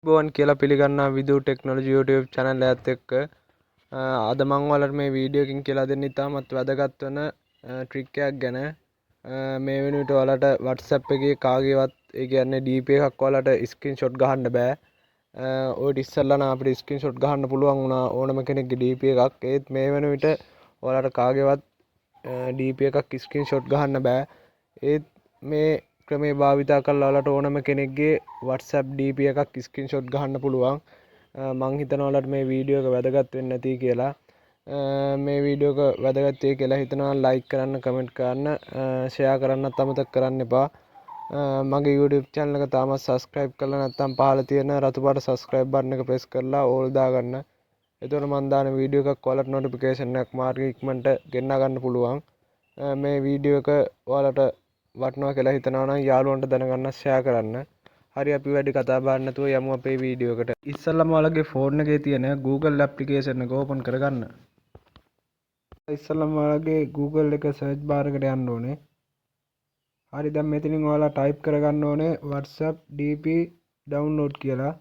බෝවන් කියලා පිළිගන්නා විදු technology YouTube channel එකත් එක්ක අද මං ඔයාලට මේ වීඩියෝ එකකින් කියලා දෙන්න ඉතාමත් වැදගත් වන ට්‍රික් එකක් ගැන. මේ වෙනුවට ඔයාලට WhatsApp එකේ කාගේවත් ඒ කියන්නේ DP එකක් ඔයාලට ස්ක්‍රීන්ෂොට් ගහන්න බෑ. ඔය ඉස්සෙල්ලා නම් අපිට ස්ක්‍රීන්ෂොට් ගහන්න පුළුවන් වුණා ඕනම කෙනෙක්ගේ DP එකක්. ඒත් මේ වෙන විට ඔයාලට කාගේවත් DP එකක් ස්ක්‍රීන්ෂොට් ගහන්න බෑ. ඒත් මේ ක්‍රමේ භාවිතා කරලා ඔයාලට ඕනම කෙනෙක්ගේ WhatsApp DP එකක් ස්ක්‍රීන්ෂොට් ගහන්න පුළුවන්. මං හිතනවා ඔයාලට මේ වීඩියෝ එක වැදගත් වෙන්නේ නැති කියලා. මේ වීඩියෝ එක වැදගත් වෙයි කියලා හිතනවා. ලයික් කරන්න, කමෙන්ට් කරන්න, ෂෙයා කරන්නත් අමතක කරන්න එපා. මගේ YouTube channel එක තාමත් subscribe කරලා නැත්නම් පහළ තියෙන රතු පාට subscribe button එක press කරලා all දාගන්න. එතකොට මං දාන වීඩියෝ එකක් ඔයාලට notification එකක් මාර්ග ඉක්මනට ගෙන්නා ගන්න පුළුවන්. මේ වීඩියෝ එක ඔයාලට වටිනවා කියලා හිතනවා නම් යාළුවන්ට දැනගන්න ෂෙයා කරන්න. හරි, අපි වැඩි කතා බහ නැතුව යමු අපේ වීඩියෝ එකට. ඉස්සෙල්ලාම ඔයාලගේ ෆෝන් එකේ තියෙන Google application එක ඕපන් කරගන්න. ඉස්සෙල්ලාම ඔයාලගේ Google එක සර්ච් බාර් එකට යන්න ඕනේ. හරි, දැන් මෙතනින් ඔයාලා ටයිප් කරගන්න ඕනේ WhatsApp DP download කියලා.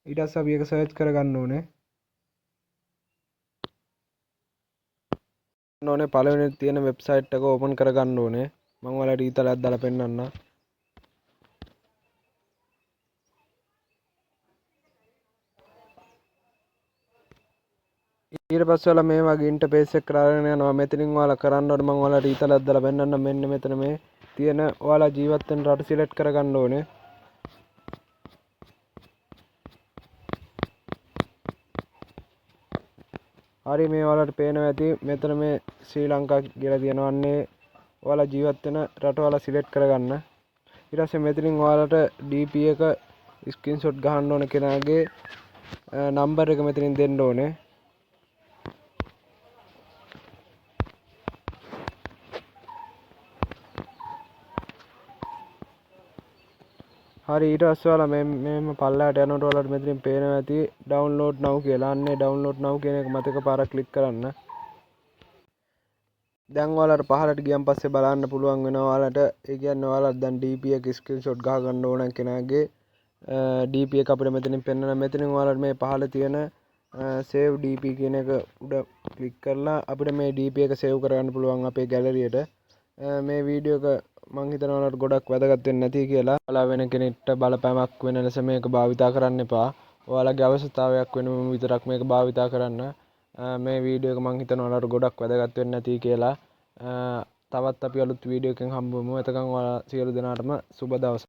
ඊට පස්සේ අපි ඒක සර්ච් කරගන්න ඕනේ. ඕනේ පළවෙනි තියෙන වෙබ්සයිට් එක ඕපන් කරගන්න ඕනේ. මම ඔයාලට ඊතලයක් දාලා පෙන්නන්නම්. ඊට පස්සේ ඔයාලා මේ වගේ ඉන්ටර්ෆේස් එකක් කරගෙන යනවා. මෙතනින් ඔයාලා කරන්න ඕනේ මම ඔයාලට ඊතලයක් දාලා පෙන්නන්නම්. මෙන්න මෙතන මේ තියෙන ඔයාලා ජීවත් වෙන රට සිලෙක්ට් කරගන්න ඕනේ. හරි, මේ ඔයාලට පේනවා ඇති මෙතන මේ ශ්‍රී ලංකා කියලා තියෙනවා. අන්නේ ඔයාලා ජීවත් වෙන රට ඔයාලා සිලෙක්ට් කරගන්න. ඊට පස්සේ මෙතනින් ඔයාලට DP එක ස්ක්‍රීන්ෂොට් ගහන්න ඕන කෙනාගේ නම්බර් එක මෙතනින් දෙන්න ඕනේ. හරි, ඊට පස්සේ ඔයාලා මෙහෙම පල්ලෙහාට යනකොට ඔයාලට මෙතනින් පේනවා ඇති ඩවුන්ලෝඩ් now කියලා. අන්නේ ඩවුන්ලෝඩ් now කියන එක මත එකපාරක් ක්ලික් කරන්න. දැන් ඔයාලට පහළට ගියන් පස්සේ බලන්න පුළුවන් වෙනවා ඔයාලට. ඒ කියන්නේ ඔයාලට දැන් DP එක ස්ක්‍රීන්ෂොට් ගහ ගන්න ඕන කෙනාගේ DP එක අපිට මෙතනින් පෙන්වනවා. මෙතනින් ඔයාලට මේ පහළ තියෙන save DP කියන එක උඩ ක්ලික් කරලා අපිට මේ DP එක සේව් කරගන්න පුළුවන් අපේ ගැලරියට. මේ වීඩියෝ එක මං හිතනවා ඔයාලට ගොඩක් වැදගත් වෙන්නේ නැති කියලා. ඔයාලා වෙන කෙනෙක්ට බලපෑමක් වෙන ලෙස මේක භාවිතා කරන්න එපා. ඔයාලගේ අවශ්‍යතාවයක් වෙනුවෙන් විතරක් මේක භාවිතා කරන්න. මේ වීඩියෝ එක මං හිතනවා ඔයාලට ගොඩක් වැදගත් වෙන්නේ නැති කියලා. තවත් අපි අලුත් වීඩියෝ එකකින් හම්බ වෙමු. එතකන් ඔයාලා සියලු දෙනාටම සුබ දවසක්.